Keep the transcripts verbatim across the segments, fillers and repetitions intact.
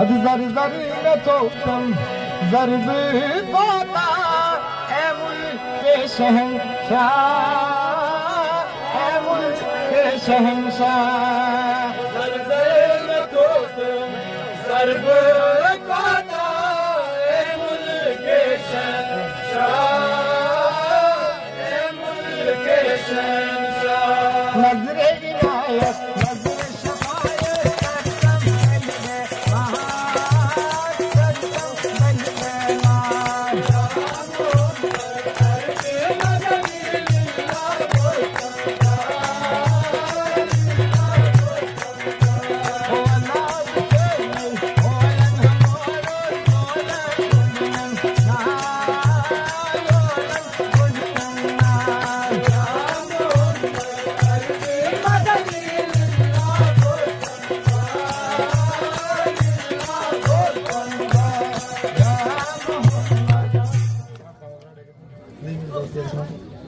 زر زر مےٚ توٚو تِم ضربہٕ کوتاہ، اے مُلکِ شہنشاہ، اے مُلکِ شہنشاہ۔ زر زر مےٚ توٚو تِم ضربہٕ کوتاہ، اے مُلکِ شہنشاہ، اے مُلکِ شہنشاہ۔ نظرِ عنایت، نظرِ شفایت، کرم بنہِ مہار، کرم بنہِ مہار۔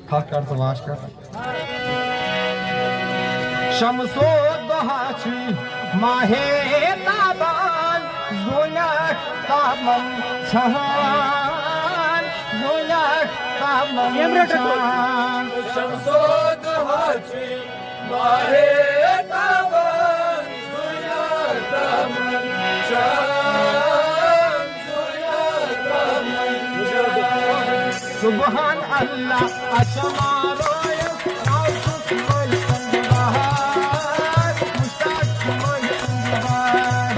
تھکھ کر تہٕ واش کر۔ شمس و ضحیٰ چھُے ماہِ تابان، زوٗنیٛاہ تابن چھان، زوٗنیٛاہ تابن چھان۔ شمس و ضحیٰ چھُے ماہِ تابان، زوٗنیٛاہ تابن چھان، زوٗنیٛاہ تابن چھان۔ سبحان اللہ، اچھا مارو یس، آو سُہ کوئی سنگ بہار، مشتاق کوئی سنگ بہار۔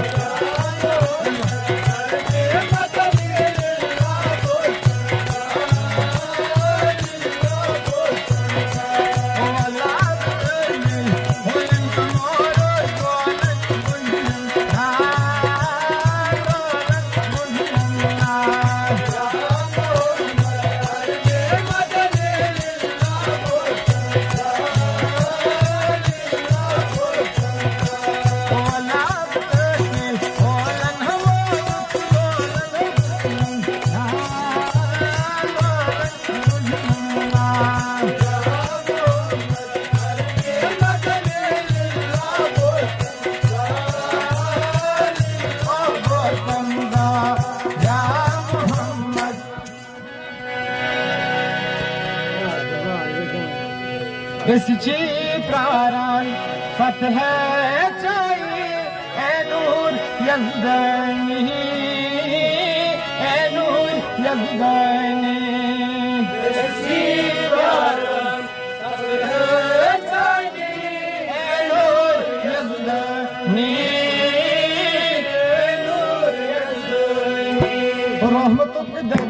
أسۍ چھِ پراران فتح چاے، اے نور یزدانی، اے نور یزدانی۔ أسۍ چھِ پراران فتح چاے، اے نور یزدانی، اے نور یزدانی۔ رحمتُک دریا